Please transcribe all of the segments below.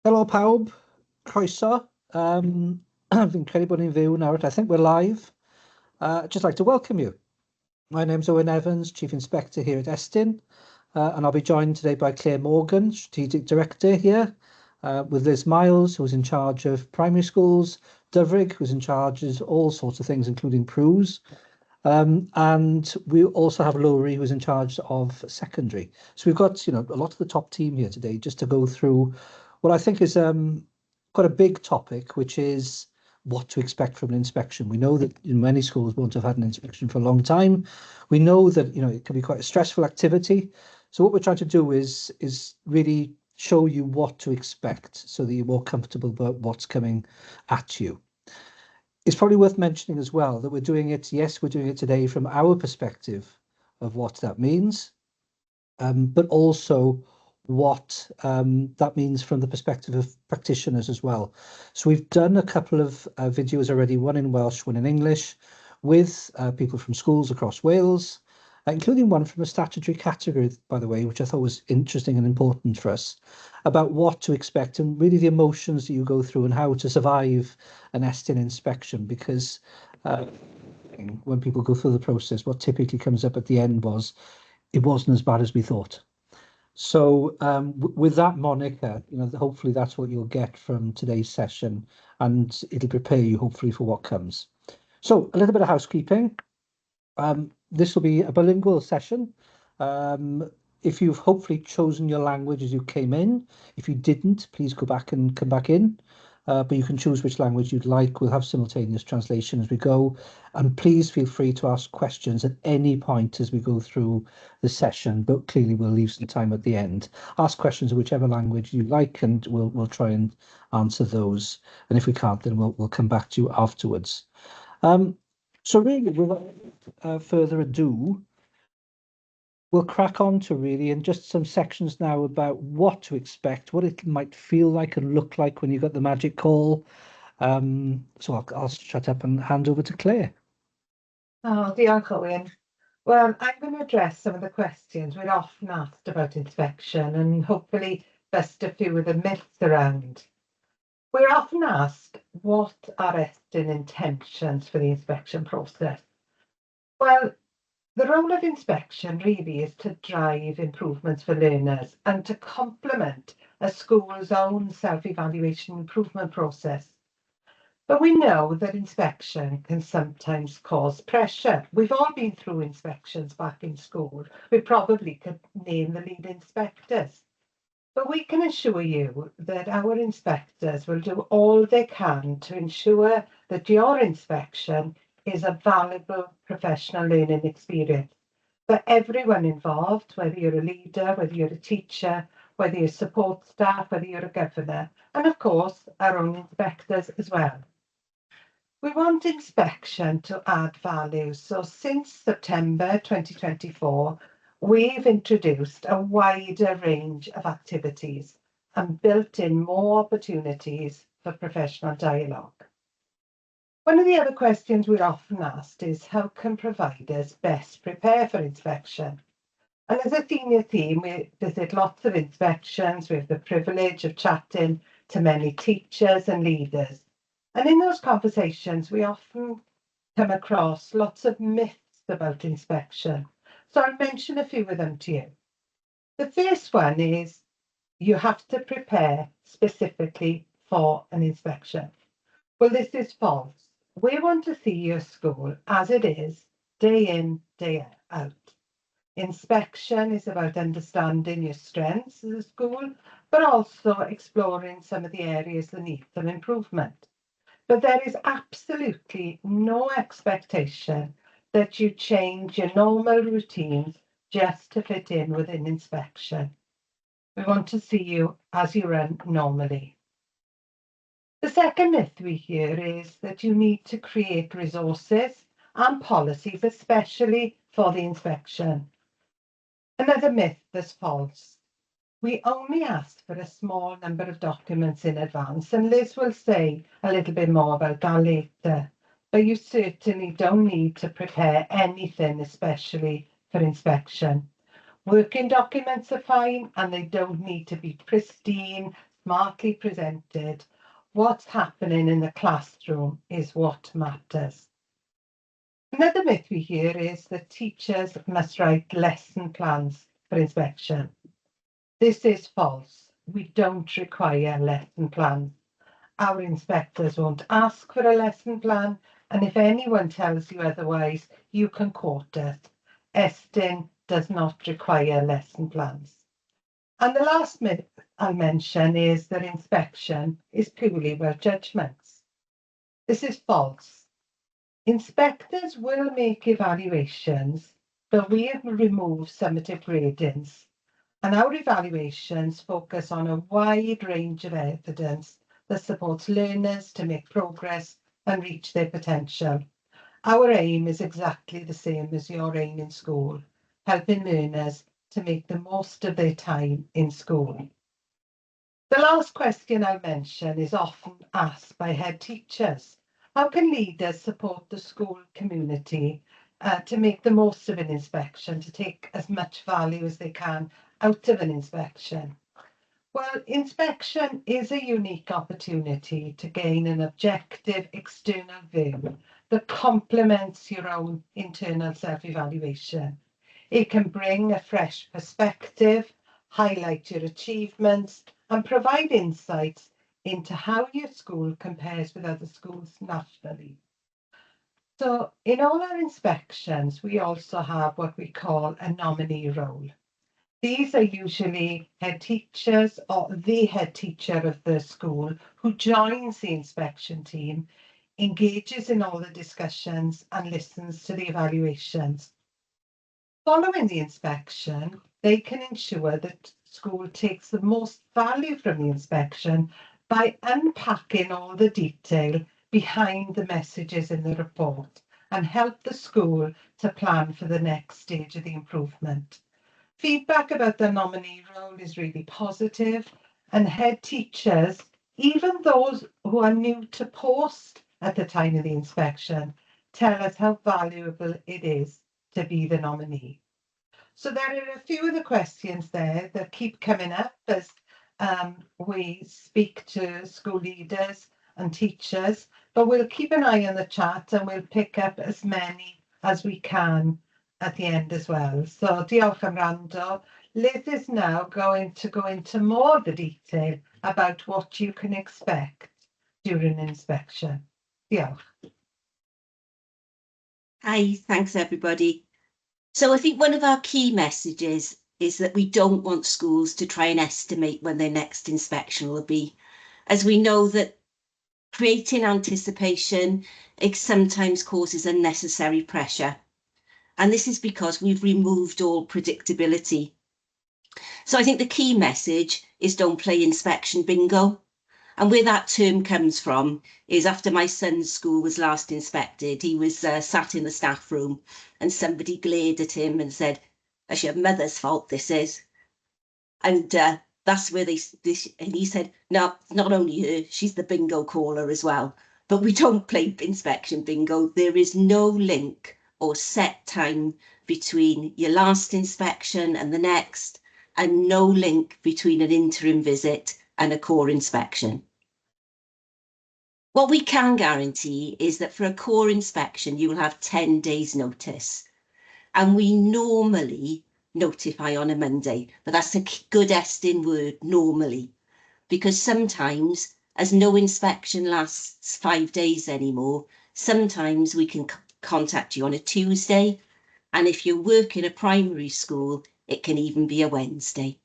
Helo pawb, croeso. Fi'n credu bod ni'n fyw nawr. I think we're live. Just like to welcome you. My name's Owen Evans, Chief Inspector here at Estyn, and I'll be joined today by Claire Morgan, Strategic Director here, with Liz Miles, who's in charge of primary schools, Dyfrig, who's in charge of all sorts of things, including PRUs, and we also have Lowri, who's in charge of secondary. So we've got a lot of the top team here today just to go through what I think is quite a big topic, which is what to expect from an inspection. We know that in many schools won't have had an inspection for a long time. We know that it can be quite a stressful activity. So what we're trying to do is really show you what to expect so that you're more comfortable about what's coming at you. It's probably worth mentioning as well that we're doing it, yes, we're doing it today from our perspective of what that means, but also what that means from the perspective of practitioners as well. So we've done a couple of videos already, one in Welsh, one in English, with people from schools across Wales, including one from a statutory category, by the way, which I thought was interesting and important for us, about what to expect and really the emotions that you go through and how to survive an Estyn inspection, because when people go through the process, what typically comes up at the end was, it wasn't as bad as we thought. So with that moniker, hopefully that's what you'll get from today's session, and it'll prepare you hopefully for what comes. So a little bit of housekeeping. This will be a bilingual session. If you've hopefully chosen your language as you came in, if you didn't, please go back and come back in. But you can choose which language you'd like. We'll have simultaneous translation as we go. And please feel free to ask questions at any point as we go through the session, but clearly we'll leave some time at the end. Ask questions in whichever language you like, and we'll try and answer those. And if we can't, then we'll come back to you afterwards. So really, without further ado, we'll crack on to really and just some sections now about what to expect, what it might feel like and look like when you got the magic call. So I'll shut up and hand over to Claire. Oh, diolch, Owen. Well, I'm going to address some of the questions we're often asked about inspection and hopefully bust a few of the myths around. We're often asked, what are Estyn intentions for the inspection process? Well, the role of inspection really is to drive improvements for learners and to complement a school's own self-evaluation improvement process. But we know that inspection can sometimes cause pressure. We've all been through inspections back in school. We probably could name the lead inspectors. But we can assure you that our inspectors will do all they can to ensure that your inspection is a valuable professional learning experience for everyone involved, whether you're a leader, whether you're a teacher, whether you're support staff, whether you're a governor, and of course, our own inspectors as well. We want inspection to add value. So since September 2024, we've introduced a wider range of activities and built in more opportunities for professional dialogue. One of the other questions we're often asked is, how can providers best prepare for inspection? And as a senior team, we visit lots of inspections. We have the privilege of chatting to many teachers and leaders. And in those conversations, we often come across lots of myths about inspection. So I'll mention a few of them to you. The first one is you have to prepare specifically for an inspection. Well, this is false. We want to see your school as it is, day in, day out. Inspection is about understanding your strengths as a school, but also exploring some of the areas that need some improvement. But there is absolutely no expectation that you change your normal routines just to fit in with an inspection. We want to see you as you run normally. The second myth we hear is that you need to create resources and policies, especially for the inspection. Another myth that's false. We only ask for a small number of documents in advance, and Liz will say a little bit more about that later. But you certainly don't need to prepare anything, especially for inspection. Working documents are fine, and they don't need to be pristine, smartly presented. What's happening in the classroom is what matters. Another myth we hear is that teachers must write lesson plans for inspection. This is false. We don't require lesson plans. Our inspectors won't ask for a lesson plan, and if anyone tells you otherwise, you can quote us. Estyn does not require lesson plans. And the last myth I'll mention is that inspection is purely about judgments. This is false. Inspectors will make evaluations, but we have removed summative gradings, and our evaluations focus on a wide range of evidence that supports learners to make progress and reach their potential. Our aim is exactly the same as your aim in school, helping learners to make the most of their time in school. The last question I'll mention is often asked by head teachers. How can leaders support the school community to make the most of an inspection, to take as much value as they can out of an inspection? Well, inspection is a unique opportunity to gain an objective external view that complements your own internal self-evaluation. It can bring a fresh perspective, highlight your achievements, and provide insights into how your school compares with other schools nationally. So in all our inspections, we also have what we call a nominee role. These are usually head teachers or the head teacher of the school who joins the inspection team, engages in all the discussions and listens to the evaluations. Following the inspection, they can ensure that school takes the most value from the inspection by unpacking all the detail behind the messages in the report and help the school to plan for the next stage of the improvement. Feedback about the nominee role is really positive, and head teachers, even those who are new to post at the time of the inspection, tell us how valuable it is to be the nominee. So there are a few of the questions there that keep coming up as we speak to school leaders and teachers, but we'll keep an eye on the chat and we'll pick up as many as we can at the end as well. So diolch am wrando. Liz is now going to go into more of the detail about what you can expect during inspection. Diolch. Hi, thanks everybody. So I think one of our key messages is that we don't want schools to try and estimate when their next inspection will be, as we know that creating anticipation, it sometimes causes unnecessary pressure. And this is because we've removed all predictability. So I think the key message is don't play inspection bingo. And where that term comes from is after my son's school was last inspected, he was sat in the staff room and somebody glared at him and said, "That's your mother's fault, this is." And that's where they, this, and he said, "No, not only her, she's the bingo caller as well." But we don't play inspection bingo. There is no link or set time between your last inspection and the next, and no link between an interim visit and a core inspection. What we can guarantee is that for a core inspection, you will have 10 days notice. And we normally notify on a Monday, but that's a good Estyn word, normally, because sometimes, as no inspection lasts 5 days anymore, sometimes we can contact you on a Tuesday. And if you work in a primary school, it can even be a Wednesday.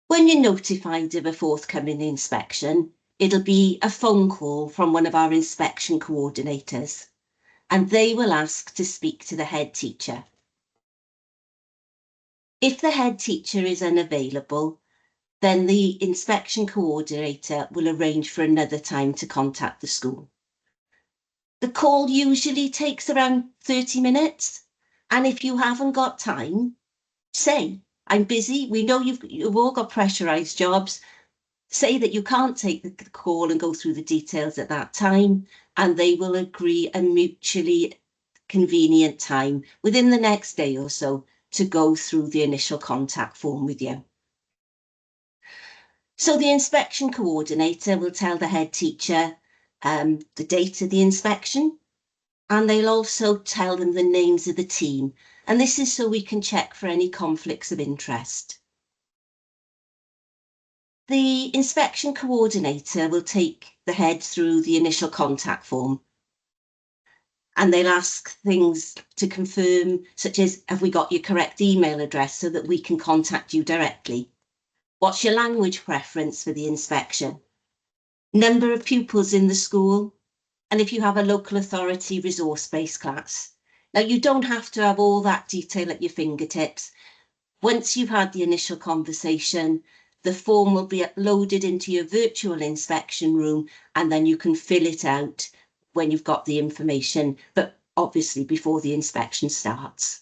When you're notified of a forthcoming inspection, it'll be a phone call from one of our inspection coordinators, and they will ask to speak to the head teacher. If the head teacher is unavailable, then the inspection coordinator will arrange for another time to contact the school. The call usually takes around 30 minutes, and if you haven't got time, say, "I'm busy." We know you've all got pressurised jobs. Say that you can't take the call and go through the details at that time, and they will agree a mutually convenient time within the next day or so to go through the initial contact form with you. So the inspection coordinator will tell the head teacher the date of the inspection, and they'll also tell them the names of the team. And this is so we can check for any conflicts of interest. The inspection coordinator will take the head through the initial contact form. And they'll ask things to confirm, such as, have we got your correct email address so that we can contact you directly? What's your language preference for the inspection? Number of pupils in the school, and if you have a local authority resource-based class. Now, you don't have to have all that detail at your fingertips. Once you've had the initial conversation, the form will be uploaded into your virtual inspection room, and then you can fill it out when you've got the information, but obviously before the inspection starts.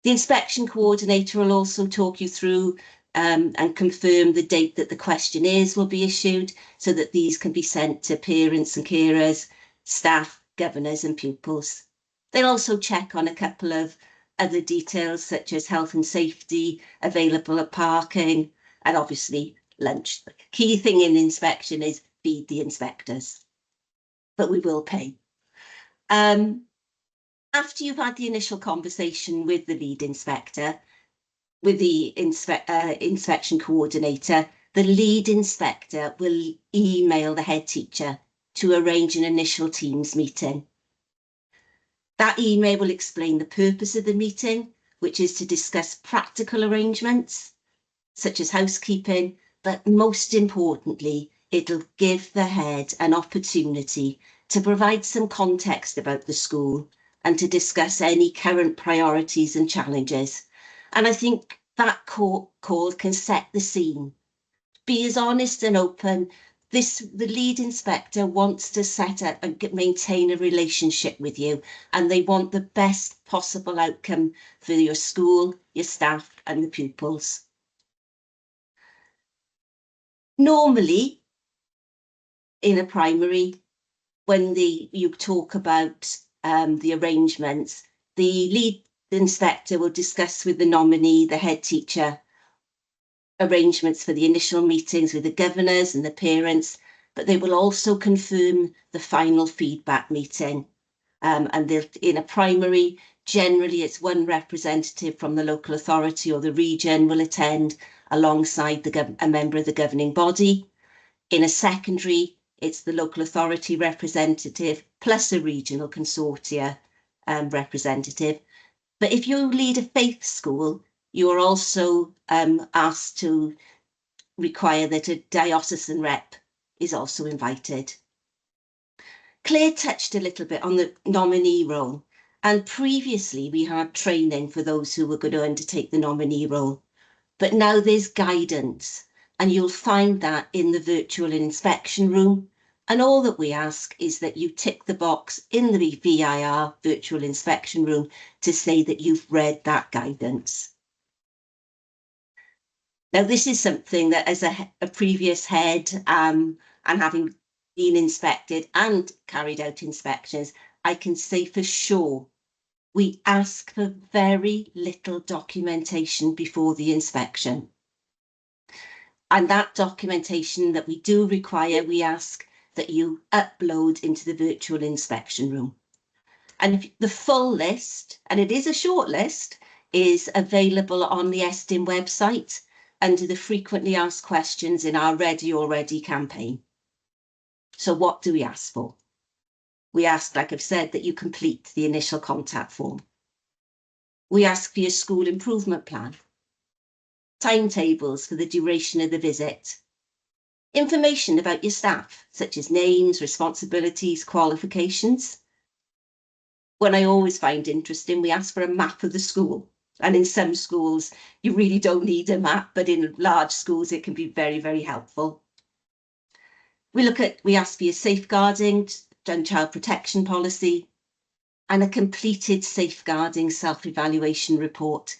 The inspection coordinator will also talk you through and confirm the date that the questionnaires will be issued so that these can be sent to parents and carers, staff, governors and pupils. They'll also check on a couple of other details such as health and safety, available at parking, and obviously lunch. The key thing in inspection is feed the inspectors, but we will pay. After you've had the initial conversation with the lead inspector, with the inspection coordinator, the lead inspector will email the head teacher to arrange an initial Teams meeting. That email will explain the purpose of the meeting, which is to discuss practical arrangements, such as housekeeping, but most importantly, it'll give the head an opportunity to provide some context about the school and to discuss any current priorities and challenges. And I think that call can set the scene. Be as honest and open. The lead inspector wants to set up and maintain a relationship with you, and they want the best possible outcome for your school, your staff, and the pupils. Normally, in a primary, when you talk about the arrangements, the lead inspector will discuss with the nominee, the head teacher, arrangements for the initial meetings with the governors and the parents, but they will also confirm the final feedback meeting. And they'll, in a primary, generally it's one representative from the local authority or the region will attend alongside a member of the governing body. In a secondary, it's the local authority representative plus a regional consortia representative. But if you lead a faith school, you are also asked to require that a diocesan rep is also invited. Claire touched a little bit on the nominee role, and previously we had training for those who were going to undertake the nominee role, but now there's guidance, and you'll find that in the virtual inspection room. And all that we ask is that you tick the box in the VIR virtual inspection room to say that you've read that guidance. Now, this is something that as a previous head and having been inspected and carried out inspections, I can say for sure, we ask for very little documentation before the inspection. And that documentation that we do require, we ask that you upload into the virtual inspection room. And if the full list, and it is a short list, is available on the Estyn website under the frequently asked questions in our Ready Already campaign. So what do we ask for? We ask, like I've said, that you complete the initial contact form. We ask for your school improvement plan, timetables for the duration of the visit, information about your staff, such as names, responsibilities, qualifications. What I always find interesting, we ask for a map of the school. And in some schools, you really don't need a map, but in large schools, it can be very, very helpful. We ask for your safeguarding and child protection policy and a completed safeguarding self-evaluation report.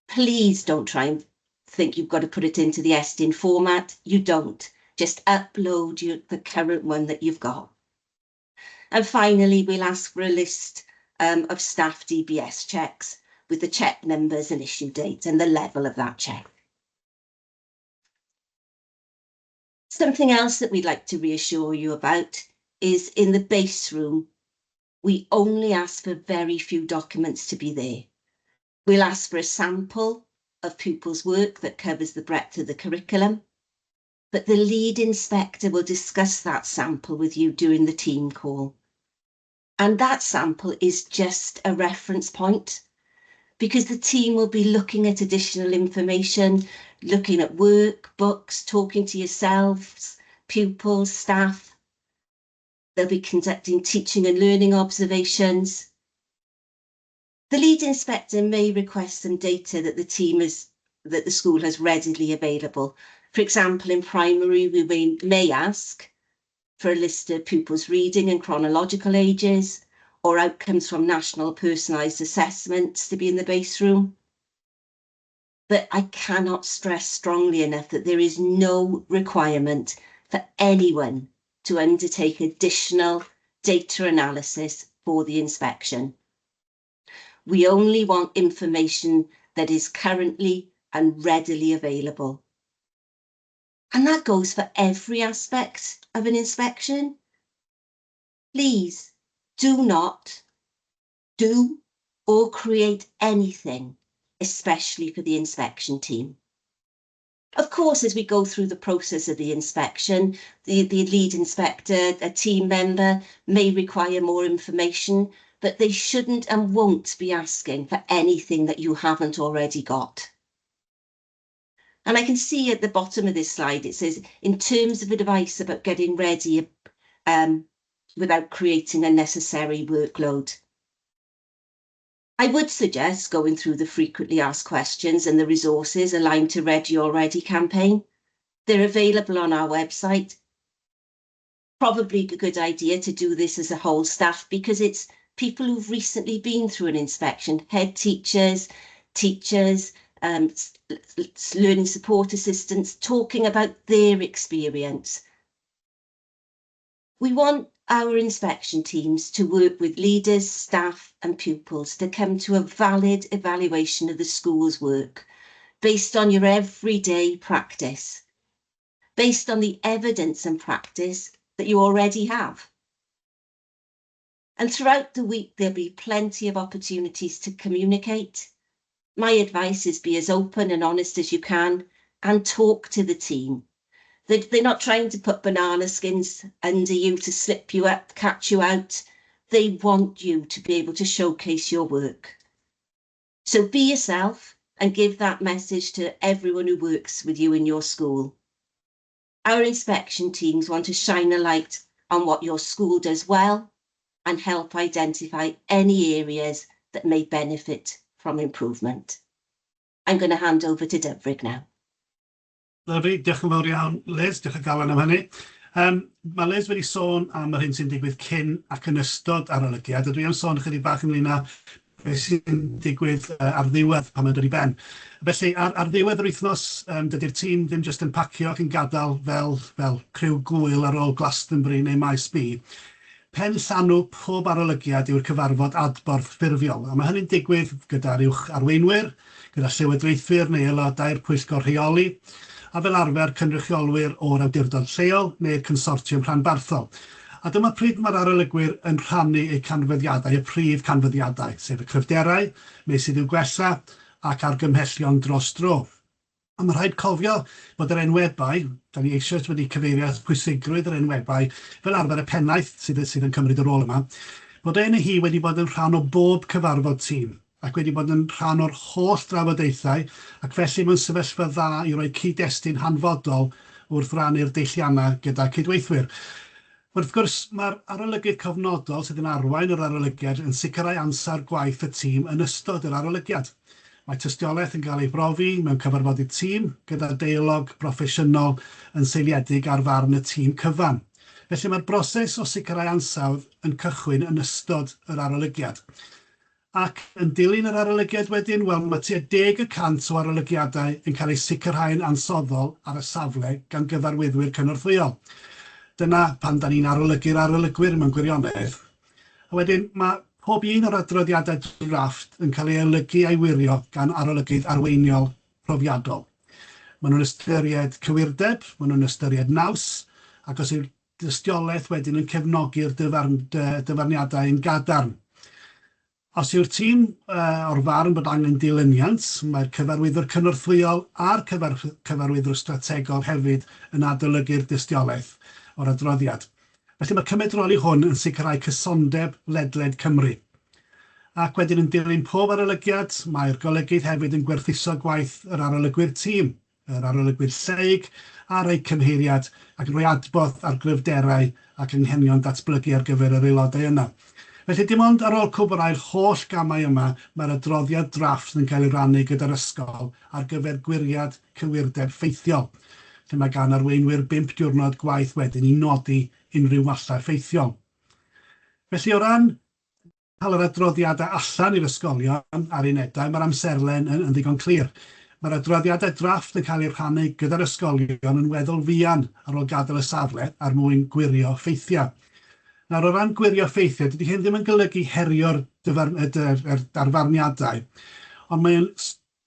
Please don't try and think you've got to put it into the Estyn format. You don't. Just upload the current one that you've got. And finally, we'll ask for a list of staff DBS checks with the check numbers and issue dates and the level of that check. Something else that we'd like to reassure you about is in the base room, we only ask for very few documents to be there. We'll ask for a sample of pupils' work that covers the breadth of the curriculum, but the lead inspector will discuss that sample with you during the team call. And that sample is just a reference point because the team will be looking at additional information, looking at work, books, talking to yourselves, pupils, staff. They'll be conducting teaching and learning observations. The lead inspector may request some data that the team is that the school has readily available. For example, in primary, we may ask for a list of pupils' reading and chronological ages, or outcomes from national personalised assessments to be in the base room. But I cannot stress strongly enough that there is no requirement for anyone to undertake additional data analysis for the inspection. We only want information that is currently and readily available. And that goes for every aspect of an inspection. Please do not do or create anything, especially for the inspection team. Of course, as we go through the process of the inspection, the lead inspector, a team member may require more information, but they shouldn't and won't be asking for anything that you haven't already got. And I can see at the bottom of this slide, it says, in terms of advice about getting ready without creating unnecessary workload. I would suggest going through the frequently asked questions and the resources aligned to Ready Already campaign. They're available on our website. Probably a good idea to do this as a whole staff because it's people who've recently been through an inspection, head teachers, teachers, learning support assistants, talking about their experience. We want our inspection teams to work with leaders, staff and pupils to come to a valid evaluation of the school's work based on your everyday practice, based on the evidence and practice that you already have. And throughout the week, there'll be plenty of opportunities to communicate. My advice is be as open and honest as you can and talk to the team. They're not trying to put banana skins under you to slip you up, catch you out. They want you to be able to showcase your work. So be yourself and give that message to everyone who works with you in your school. Our inspection teams want to shine a light on what your school does well and help identify any areas that may benefit from improvement. I'm going to hand over to Dyfrig now. Lovely, diolch yn fawr iawn, Liz, diolch o galon am hynny. Mae Liz wedi sôn am yr hyn sy'n digwydd cyn ac yn ystod arolygiad, a dwi am sôn chydig bach ynglyn â beth sy'n digwydd ar ddiwedd pan mae'n dod i ben. Felly, ar ddiwedd yr wythnos, dydy'r tîm ddim jyst yn pacio ac yn gadael fel criw gwyl ar ôl Glastonbury neu Maes B. Pen llanw pob arolygiad yw'r cyfarfod adborth ffurfiol, a mae hynny'n digwydd gyda'r uwch arweinwyr, gyda llywodraethwyr neu aelodau'r pwyllgor rheoli, a fel arfer cynrychiolwyr o'r awdurdod lleol neu'r consortiwm rhanbarthol. A dyma pryd mae'r arolygwyr yn rhannu eu canfyddiadau, y prif canfyddiadau, sef y cryfderau, meysydd i'w gwella ac argymhellion dros dro. A mae rhaid cofio bod yr enwebai, da ni eisoes wedi cyfeirio at pwysigrwydd yr enwebai, fel arfer y pennaeth sydd yn cymryd y rôl yma, bod e neu hi wedi bod yn rhan o bob cyfarfod tîm ac wedi bod yn rhan o'r holl drafodaethau, ac felly mewn sefyllfa dda i roi cyd-destun hanfodol wrth rannu'r deilliannau gyda cydweithwyr. Wrth gwrs, mae'r arolygydd cofnodol sydd yn arwain yr arolygiad yn sicrhau ansawdd gwaith y tîm yn ystod yr arolygiad. Mae tystiolaeth yn cael ei brofi mewn cyfarfodydd tîm gyda deialog broffesiynol yn seiliedig ar farn y tîm cyfan. Felly mae'r broses o sicrhau ansawdd yn cychwyn yn ystod yr arolygiad. Ac yn dilyn yr arolygiad wedyn, wel, mae tua 10% o arolygiadau yn cael eu sicrhau'n ansoddol ar y safle gan gyfarwyddwyr cynorthwyol. Dyna pan da ni'n arolygu'r arolygwyr mewn gwirionedd. A wedyn mae pob un o'r adroddiadau drafft yn cael ei olygu a'i wirio gan arolygydd arweiniol profiadol. Maen nhw'n ystyried cywirdeb, maen nhw'n ystyried naws, ac os yw'r dystiolaeth wedyn yn cefnogi'r dyfarn, dyfarniadau yn gadarn. Os yw'r tîm o'r farn bod angen dilyniant, mae'r cyfarwyddwr cynorthwyol a'r cyfarwyddwr strategol hefyd yn adolygu'r dystiolaeth o'r adroddiad. Felly mae'r cymedroli hwn yn sicrhau cysondeb ledled Cymru. Ac wedyn yn dilyn pob arolygiad, mae'r golygydd hefyd yn gwerthuso gwaith yr arolygwyr tîm, yr arolygwyr lleyg a'r eu cymheiriad ac yn rhoi adborth ar gryfderau ac anghenion datblygu ar gyfer yr aelodau yna. Felly dim ond ar ôl cwblhau'r holl gamau yma mae'r adroddiad drafft yn cael ei rannu gyda'r ysgol ar gyfer gwiriad cywirdeb ffeithiol, lle mae gan arweinwyr bump diwrnod gwaith wedyn i nodi unrhyw wallau ffeithiol. Felly o ran cael yr adroddiadau allan i'r ysgolion a'r unedau, mae'r amserlen yn, yn ddigon clir. Mae'r adroddiadau drafft yn cael eu rhannu gyda'r ysgolion yn weddol fuan ar ôl gadael y safle ar mwyn gwirio ffeithiau. Nawr, o ran gwirio ffeithiau, dydy hyn ddim yn golygu herio'r dyfar, y, y, y darfarniadau, ond mae'n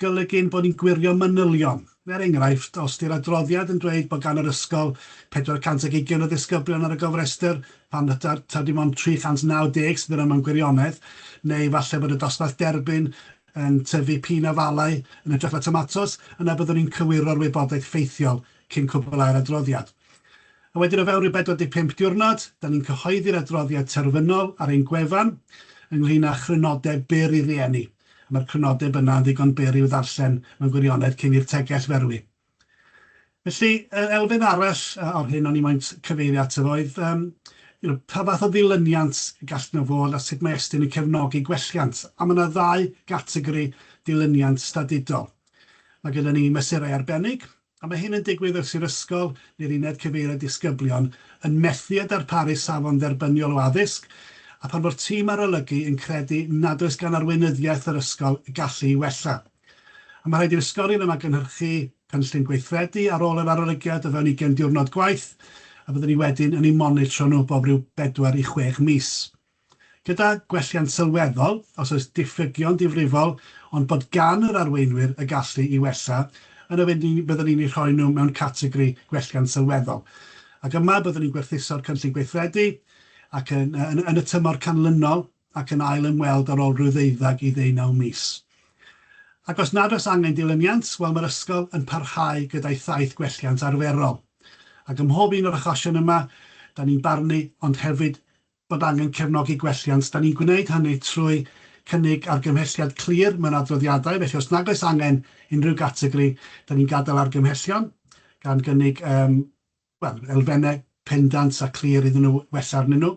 golygu ein bod ni'n gwirio manylion. Er enghraifft, os 'di'r adroddiad yn dweud bod gan yr ysgol 420 o ddisgyblion ar y gofrestr, pan taw dim ond 390 sydd yna mewn gwirionedd, neu falle bod y dosbarth derbyn yn tyfu pîn afalau yn hytrach na tomatos, yna byddwn ni'n cywiro'r wybodaeth ffeithiol cyn cwblhau'r adroddiad. A wedyn o fewn rhyw 45 diwrnod, da ni'n cyhoeddi'r adroddiad terfynol ar ein gwefan ynglyn â chrynodeb byr i rieni. A mae'r crynodeb yna yn ddigon byr i'w ddarllen mewn gwirionedd cyn i'r tegell ferwi. Felly, yr elfen arall o'r hyn o'n i moyn cyfeirio ato fo oedd um, you know, pa fath o ddilyniant gall nhw fod a sut mae Estyn yn cefnogi gwelliant. A mae yna ddau gategori dilyniant stadudol. Mae gyda ni mesurau arbennig, A mae hyn yn digwydd wrth i'r ysgol neu'r uned cyfeirio disgyblion yn methu â darparu safon dderbyniol o addysg, a phan fo'r tîm arolygu yn credu nad oes gan arweinyddiaeth yr ysgol y gallu i wella. A mae rhaid i'r ysgolion yma gynhyrchu cynllun gweithredu ar ôl yr arolygiad o fewn ugain diwrnod gwaith, a byddwn ni wedyn yn eu monitro nhw bob rhyw bedwar i chwech mis. Gyda gwelliant sylweddol, os oes diffygion difrifol, ond bod gan yr arweinwyr y gallu i wella, yna fe byddwn ni'n eu rhoi nhw mewn categori gwelliant sylweddol. Ac yma byddwn ni'n gwerthuso'r cynllun gweithredu ac yn, yn, yn y tymor canlynol ac yn ail ymweld ar ôl rhyw ddeuddeg i ddeunaw mis. Ac os nad oes angen dilyniant, wel mae'r ysgol yn parhau gyda'i thaith gwelliant arferol. Ac ym mhob un o'r achosion yma, da ni'n barnu, ond hefyd bod angen cefnogi gwelliant. Da ni'n gwneud hynny trwy cynnig argymhelliad clir mewn adroddiadau, felly os nag oes angen unrhyw gategori, da ni'n gadael argymhellion, gan gynnig um, well, elfennau pendant a clir iddyn nhw wella arnyn nhw.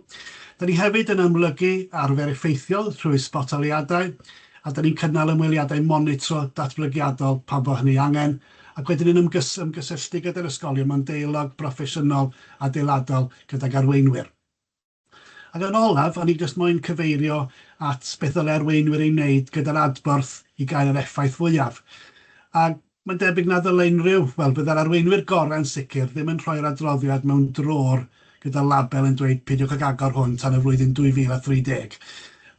Da ni hefyd yn amlygu arfer effeithiol trwy sbotoliadau, a da ni'n cynnal ymweliadau monitro datblygiadol pan fo hynny angen, ac wedyn yn ymgys ymgysylltu gyda'r ysgolion mewn deialog broffesiynol adeiladol gydag arweinwyr. Ac yn olaf, o'n i jyst moyn cyfeirio at beth ddylai arweinwyr ei wneud gyda'r adborth i gael yr effaith fwyaf. A mae'n debyg na ddylai unrhyw, wel, byddai'r arweinwyr gorau yn sicr ddim yn rhoi'r adroddiad mewn drôr gyda label yn dweud peidiwch ag agor hwn tan y flwyddyn 2030.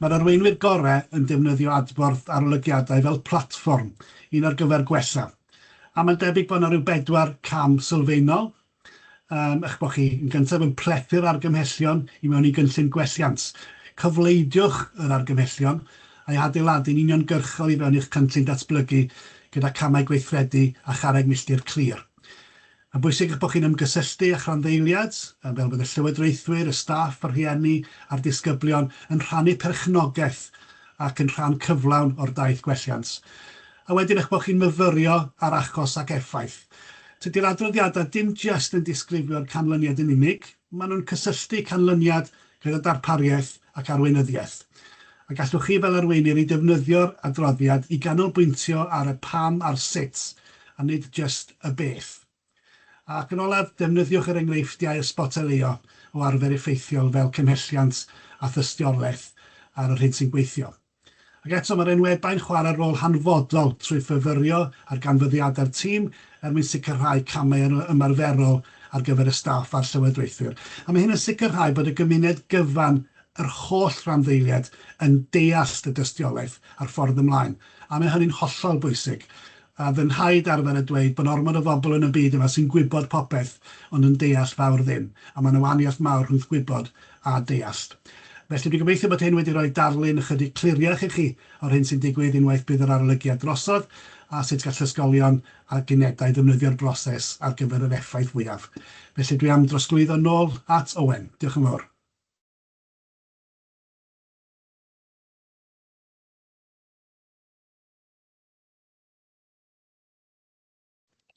Mae'r arweinwyr gorau yn defnyddio adborth arolygiadau fel platfform, un ar gyfer gwella. A mae'n debyg bod yna rhyw bedwar cam sylfaenol. Eich bod chi yn gyntaf yn plethu'r argymhellion i mewn i gynllun gwelliant. Cofleidiwch yr argymhellion a'u hadeiladu'n uniongyrchol i fewn i'ch cynllun datblygu gyda camau gweithredu a charreg milltir clir. Mae'n bwysig eich bod chi'n ymgysylltu â'ch rhanddeiliaid, fel bod y llywodraethwyr, y staff, y rhieni a'r disgyblion yn rhannu perchnogaeth ac yn rhan cyflawn o'r daith gwelliant. A wedyn eich bod chi'n myfyrio ar achos ac effaith. Tydi'r adroddiadau dim jyst yn disgrifio'r canlyniad yn unig, maen nhw'n cysylltu canlyniad gyda darpariaeth ac arweinyddiaeth. A gallwch chi fel arweinydd ei defnyddio'r adroddiad i ganolbwyntio ar y pam a'r sut, a nid jyst y beth. Ac yn olaf, defnyddiwch yr enghreifftiau ysboteleuo o arfer effeithiol fel cymhelliant a thystiolaeth ar yr hyn sy'n gweithio. Ac eto, mae'r enwebau'n chwarae rôl hanfodol trwy fyfyrio ar ganfyddiadau'r tîm er mwyn sicrhau camau ymarferol ar gyfer y staff a'r llywodraethwyr. A mae hyn yn sicrhau bod y gymuned gyfan, yr holl randdeiliaid, yn deall y dystiolaeth a'r ffordd ymlaen. A mae hynny'n hollol bwysig. A fy nhaid arfer a dweud bod ormod o bobl yn y byd yma sy'n gwybod popeth ond yn deall fawr ddim, a mae 'na wahaniaeth mawr rhwng gwybod a deall. Felly dwi'n gobeithio bod hyn wedi rhoi darlun ychydig cliriach i chi o'r hyn sy'n digwydd unwaith bydd yr arolygiad drosodd a sut gall ysgolion ac unedau ddefnyddio'r broses ar gyfer yr effaith fwyaf. Felly dwi am drosglwyddo nôl at Owen. Diolch yn fawr.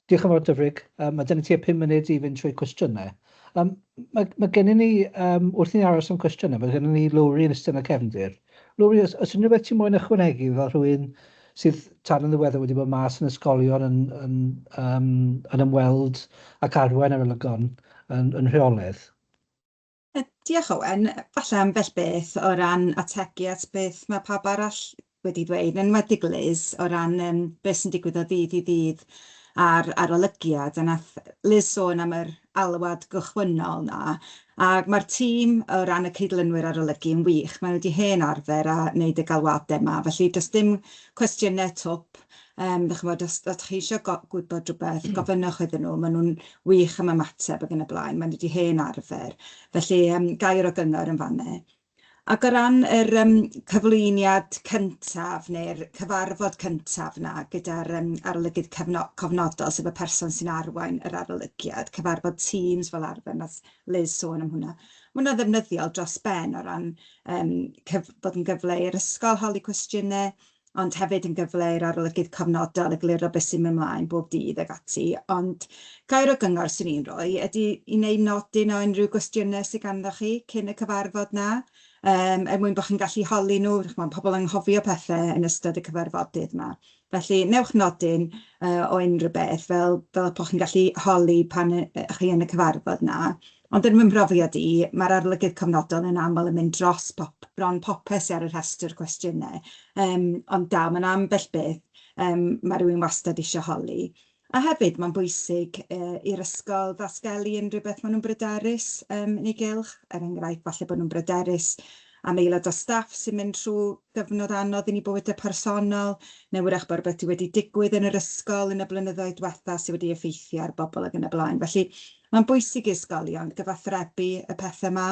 Diolch yn fawr, Dyfrig. Mae gen i tua 5 munud i fynd trwy cwestiynau. Mae gennym ni, wrth i ni aros am cwestiynau, mae gennym ni Lowri yn eistedd yn y cefndir. Lowri, oes unrhyw beth ti'n moyn ychwanegu fel rhywun sydd tan yn ddiweddar wedi bod mas yn ysgolion yn, yn, um, yn ymweld ac arwain arolygon yn, yn rheolaidd? Diolch Owen. Falle ambell beth o ran ategu at beth mae pawb arall wedi dweud, yn enwedig Liz, o ran um, beth sy'n digwydd o ddydd i ddydd a'r arolygiad. A nath Liz sôn am yr alwad gychwynnol na, a mae'r tîm o ran y cydlynwyr arolygu yn wych. Maen nhw wedi hen arfer a wneud y galwadau yma, felly does dim cwestiynau twp. Dach ch'mod, os os chi isio gwybod rhywbeth, gofynnwch iddyn nhw, maen nhw'n wych am ymateb ac yn y blaen, maen nhw wedi hen arfer. Felly, gair o gyngor yn fan'na. Ac o ran yr cyflwyniad cyntaf neu'r cyfarfod cyntaf 'na gyda'r arolygydd cofnodol, sef y person sy'n arwain yr arolygiad, cyfarfod Teams fel arfer, nath Liz sôn am hwnna. Ma' hwnna'n ddefnyddiol dros ben o ran bod yn gyfle i'r ysgol holi cwestiynau, ond hefyd yn gyfle i'r arolygydd cofnodol egluro beth sy'n mynd mlaen bob dydd ac ati. Ond gair o gyngor 'swn i'n rhoi ydy i wneud nodyn o unrhyw gwestiynau sydd ganddo chi cyn y cyfarfod 'na, er mwyn bod chi'n gallu holi nhw. Chimod, pobl yn anghofio pethau yn ystod y cyfarfodydd 'ma. Felly, newch nodyn o unrhyw beth fel, fel bod chi'n gallu holi pan chi yn y cyfarfod 'na. Ond yn fy mhrofiad i, mae'r arolygydd cofnodol yn aml yn mynd dros pop, bron popeth sydd ar y rhestr cwestiynau. Ond dal, mae'n ambell beth mae rhywun wastad eisiau holi. A hefyd, mae'n bwysig i'r ysgol ddatgelu unrhyw beth maen nhw'n bryderus yn ei gylch. Er enghraifft, falle bod nhw'n bryderus am aelod o staff sy'n mynd trwy gyfnod anodd yn eu bywydau personol, neu wrach bod rhywbeth wedi digwydd yn yr ysgol yn y blynyddoedd diwetha sydd wedi effeithio ar bobl ac yn y blaen. Felly, mae'n bwysig i ysgolion gyfathrebu y pethau 'ma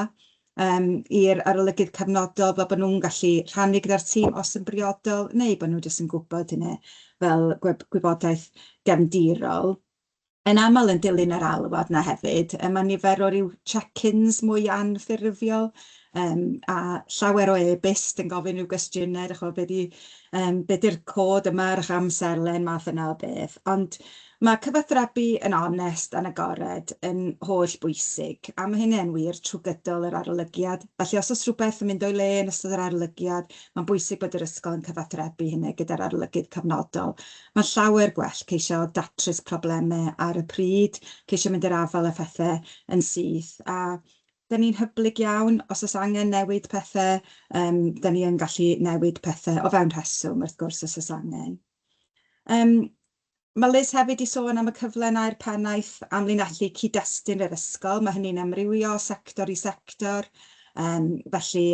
i'r arolygydd cyfnodol fel bod nhw'n gallu rhannu gyda'r tîm os yn briodol, neu bod nhw jyst yn gwybod hynny fel gwybodaeth gefndirol. Yn aml yn dilyn yr alwad 'na hefyd, mae nifer o ryw check-ins mwy anffurfiol, a llawer o e-byst yn gofyn rhyw gwestiynau, dach ch'mod, be 'di be 'di'r cod yma ar eich amserlen, math yna o beth. Ond mae cyfathrebu yn onest a'n agored yn holl bwysig, a mae hynny yn wir trwy gydol yr arolygiad. Felly os oes rhywbeth yn mynd o'i le yn ystod yr arolygiad, mae'n bwysig bod yr ysgol yn cyfathrebu hynny gyda'r arolygydd cyfnodol. Mae'n llawer gwell ceisio datrys problemau ar y pryd, ceisio mynd i'r afael â phethau yn syth, a dan ni'n hyblyg iawn. Os oes angen newid pethau, dan ni yn gallu newid pethau o fewn rheswm, wrth gwrs, os oes angen. Mae Liz hefyd 'di sôn am y cyfle 'na i'r pennaeth amlinellu cyd-destun yr ysgol. Mae hynny'n amrywio o sector i sector. Felly,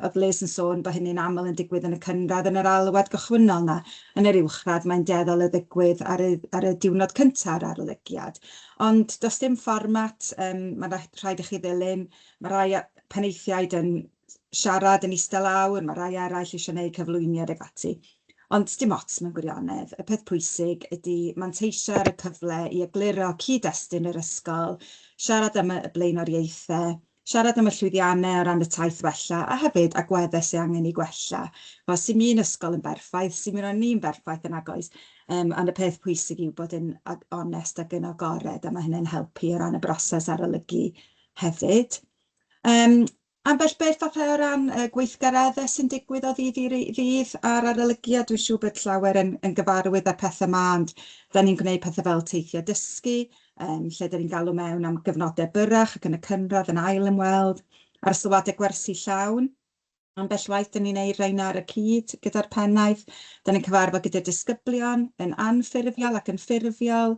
oedd Liz yn sôn bod hynny'n aml yn digwydd yn y cynradd yn yr alwad gychwynnol 'na. Yn yr uwchradd, mae'n dueddol o ddigwydd ar y, ar y diwrnod cyntaf o'r arolygiad. Ond does dim fformat, mae'n rhaid i chi ddilyn. Mae rhai penaethiaid yn siarad yn eistedd lawr, mae rhai eraill eisiau gwneud cyflwyniad ac ati. Ond dim ots mewn gwirionedd. Y peth pwysig ydy manteisio ar y cyfle i egluro cyd-destun yr ysgol, siarad am y blaenoriaethau, siarad am y llwyddiannau o ran y taith wella, a hefyd agweddau sydd angen eu gwella. Wel, sy'm un ysgol yn berffaith, sy'm un o'n ni'n berffaith yn nagoes. Ond y peth pwysig yw bod yn onest ac yn agored, a mae hynny'n helpu o ran y broses arolygu hefyd. Ambell beth falle o ran y gweithgareddau sy'n digwydd o ddydd i ddydd a'r arolygiad, dwi'n siŵr bod llawer yn, yn gyfarwydd â'r pethau yma, ond da ni'n gwneud pethau fel teithio dysgu, lle da ni'n galw mewn am gyfnodau byrrach ac yn y cynradd yn ail ymweld, a'r sylwadau gwersi llawn. Ambell waith 'dyn ni'n neud rheina ar y cyd gyda'r pennaeth. 'Dyn ni'n cyfarfod gyda disgyblion yn anffurfiol ac yn ffurfiol,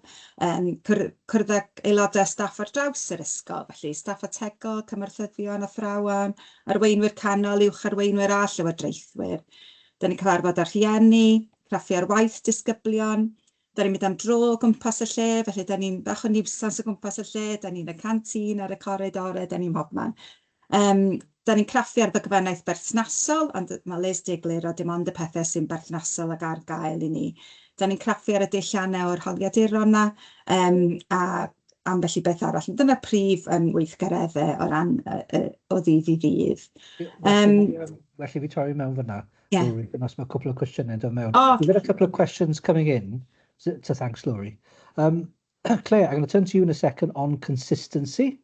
cwrdd ag aelodau staff ar draws yr ysgol, felly staff ategol, cymorthyddion, athrawon, arweinwyr canol, uwch arweinwyr a llywodraethwyr. 'Dyn ni'n cyfarfod â rhieni, craffu ar waith disgyblion. Da ni'n mynd am dro o gwmpas y lle, felly da ni'n bach o niwsans o gwmpas y lle, da ni'n y canteen, ar y coridorau, da ni'n mhobman. Da ni'n craffu ar ddogfennaeth berthnasol, ond mae Liz 'di egluro dim ond y pethau sy'n berthnasol ac ar gael i ni. Da ni'n craffu ar y deilliannau o'r holiaduron 'na, a ambell i beth arall. Dyna'r prif weithgareddau o ran o ddydd i ddydd. Well i fi torri mewn fyna, Yeah. Lowri, os mae cwpl o cwestiynau yn dod mewn. Oh. We've got a couple of questions coming in, so thanks, Lowri. Claire, I'm going to turn to you in a second on consistency.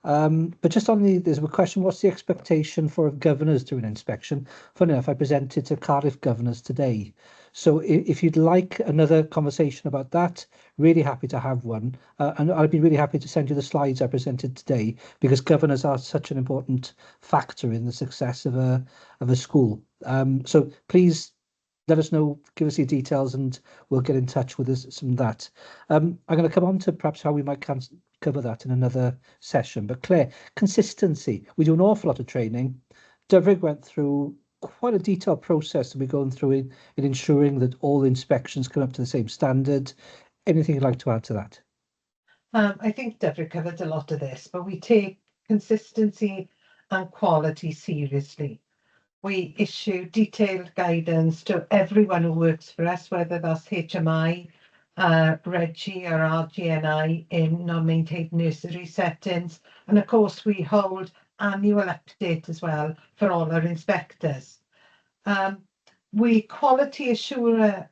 But just on the, there's a question, what's the expectation for governors doing an inspection? Funny enough, I presented to Cardiff governors today. So if you'd like another conversation about that, really happy to have one. And I'd be really happy to send you the slides I presented today, because governors are such an important factor in the success of a school. So please let us know, give us your details, and we'll get in touch with us some of that. I'm going to come on to perhaps how we might cover that in another session. But Claire, consistency. We do an awful lot of training. Dyfrig went through quite a detailed process that we're going through in ensuring that all inspections come up to the same standard. Anything you'd like to add to that? I think Dyfrig covered a lot of this, but we take consistency and quality seriously. We issue detailed guidance to everyone who works for us, whether that's HMI, RGGI or RGNI in non-maintained nursery settings. And of course, we hold annual update as well for all our inspectors. We quality assure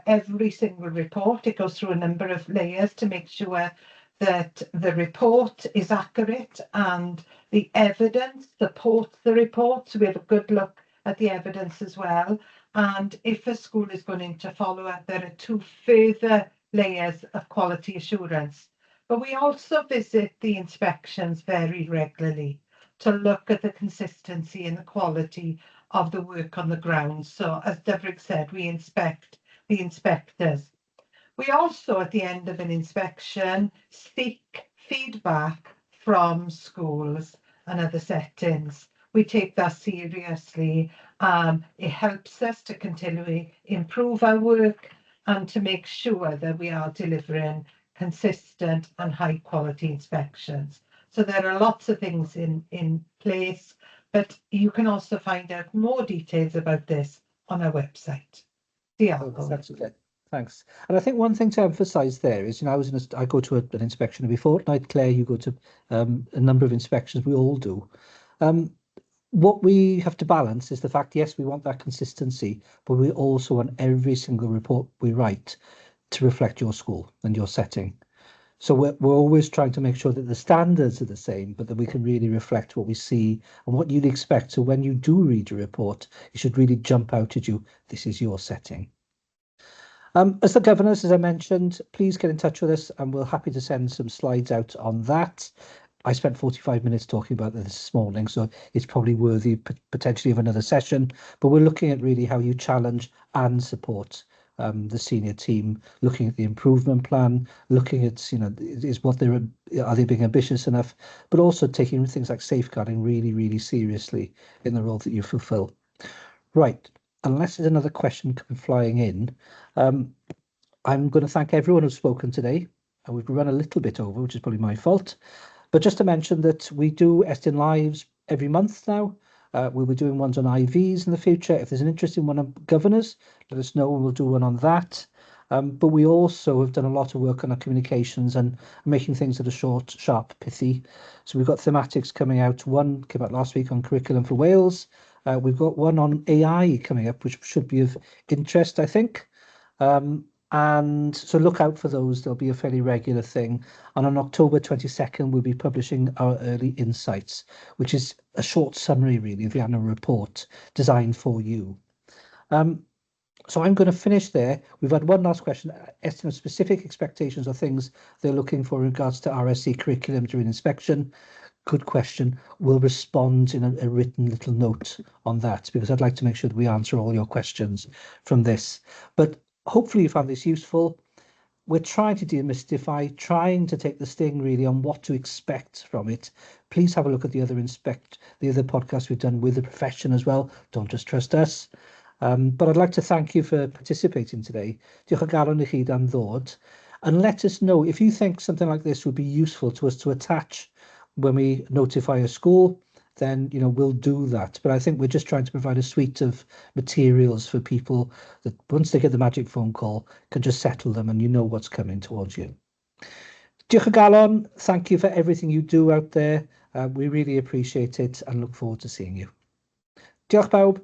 every single report. It goes through a number of layers to make sure that the report is accurate and the evidence supports the report. So we have a good look at the evidence as well. And if a school is going into follow-up, there are two further layers of quality assurance. But we also visit the inspections very regularly to look at the consistency and the quality of the work on the ground. So as Dyfrig said, we inspect the inspectors. We also, at the end of an inspection, seek feedback from schools and other settings. We take that seriously. It helps us to continually improve our work and to make sure that we are delivering consistent and high quality inspections. So there are lots of things in place, but you can also find out more details about this on our website. Diolch. Oh, that's okay. Thanks. And I think one thing to emphasize there is, you know, I was in a, I go to an inspection every fortnight. Claire, you go to a number of inspections. We all do. What we have to balance is the fact, yes, we want that consistency, but we also want every single report we write to reflect your school and your setting. So we're always trying to make sure that the standards are the same, but that we can really reflect what we see and what you'd expect. So when you do read a report, it should really jump out at you. This is your setting. As the governors, as I mentioned, please get in touch with us and we're happy to send some slides out on that. I spent 45 minutes talking about this this morning, so it's probably worthy potentially of another session. But we're looking at really how you challenge and support the senior team, looking at the improvement plan, looking at, you know, is what they're, are they being ambitious enough, but also taking things like safeguarding really, really seriously in the role that you fulfill. Right, unless there's another question coming flying in, I'm going to thank everyone who's spoken today. And we've run a little bit over, which is probably my fault. But just to mention that we do Estyn Lives every month now. We'll be doing ones on IVs in the future. If there's an interesting one on governors, let us know and we'll do one on that. But we also have done a lot of work on our communications and making things that are short, sharp, pithy. So we've got thematics coming out. One came out last week on curriculum for Wales. We've got one on AI coming up, which should be of interest, I think. And so look out for those. They'll be a fairly regular thing. And on October 22nd, we'll be publishing our early insights, which is a short summary, really, of the annual report designed for you. So I'm going to finish there. We've had one last question. Estimate specific expectations or things they're looking for in regards to RSE curriculum during inspection. Good question. We'll respond in a written little note on that, because I'd like to make sure that we answer all your questions from this. But hopefully you found this useful. We're trying to demystify, trying to take the sting really on what to expect from it. Please have a look at the other podcasts we've done with the profession as well. Don't just trust us. But I'd like to thank you for participating today. Diolch o galon i chi am ddod. And let us know if you think something like this would be useful to us to attach when we notify a school, then we'll do that. But I think we're just trying to provide a suite of materials for people that once they get the magic phone call, can just settle them and you know what's coming towards you. Diolch o galon, thank you for everything you do out there. We really appreciate it and look forward to seeing you. Diolch bawb.